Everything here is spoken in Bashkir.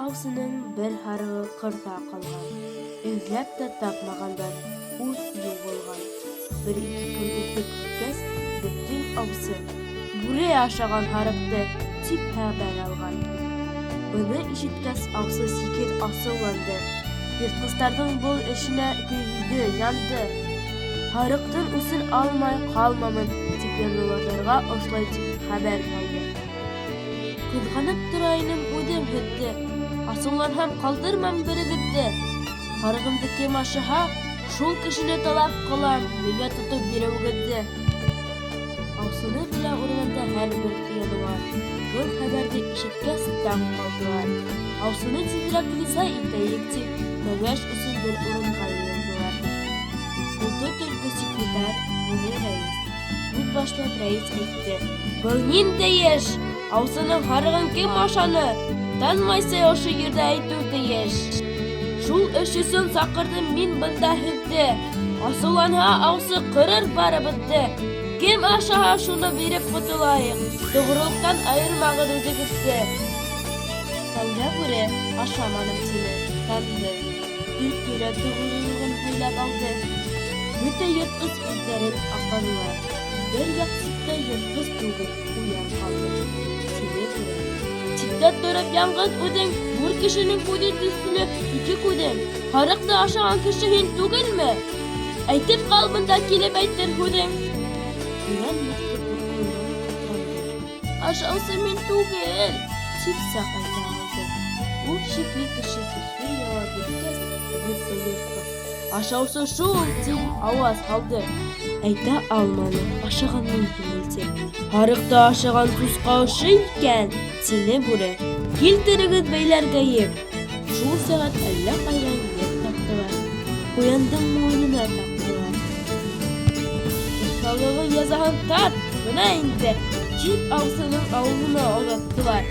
аусының бер һарығы ҡырҙа ҡалған. Эҙләп тә тапмағандар, ут юғалған. Бер-ике көн үтеп киткәс, беҙҙең аусы: "Бүре ашаған һарыҡты", — тип хәбәр алған. Быны ишеткәс, аусы сикһеҙ асыуланды. Йыртҡыстарҙың был эшенә көйҙө, янды. Һарыҡтың үсен алмай ҡалмамын, тип януарҙарға ошолай тип хәбәр һалды. Ҡыҙғанып тора инем үҙем һеҙҙе, асыуланһам, ҡалдырмам берегеҙҙе. Һарығымды кем ашаһа, шул кешене талап ҡылам, миңә тотоп биреүегеҙҙе. Аусыны белә урманда һәр бер януар. Был хәбәрҙе ишеткәс, таң ҡалдылар. Аусыны тиҙерәк риза итәйек тип, кәңәш өсөн бер урынға йыйылдылар. Булды төлкө секретарь, бүре рәис. Һүҙ башлап рәис әйтте: "Был ниндәй эш? Аусының һарығын кем ашаны? Танмайса ошо ерҙә әйтеү тейеш. Шул эш өсөн саҡырҙым мин бында һеҙҙе. Асыуланһа, аусы ҡырыр барыбыҙҙы. Кем ашаһа, шуны биреп ҡотолайыҡ. Тоғролоҡтан айырмағыҙ үҙегеҙҙе." Тәүҙә бүре ашаманым тине, танды. Төлкө лә тоғролоғон һөйләп алды. Бөтә йыртҡыс үҙҙәрен аҡланылар. Бер яҡ ситтә йыртҡыс түгел, ҡуян ҡалды. Тине бүре. Ситтә тороп яңғыҙ үҙең, бүр кешенең күҙе төҫлө ике күҙең. Һарыҡты ашаған кеше һин түгелме? Әйтеп ҡал бында килеп әйтер һүҙең. Ҡуян йотто ҡурҡыуынан ҡалтыранды. Ашаусы мин түгел, тип саҡ әйтә алды. Ул шикле кеше төҫлө яуап биргәс, бөтә йыртҡыс: "Ашаусы шул", — тип ауаз һалды. Әйтә алманы, ашаған мин түгел тип. Һарыҡты ашаған сусҡа ошо икән, тине бүре. Килтерегеҙ бәйләргә еп. Шул сәғәт әллә ҡайҙан еп таптылар. Ҡуяндың муйынына таҡтылар. Уҫаллығың язаһын тарт, бына инде, тип аусының ауылына оҙаттылар.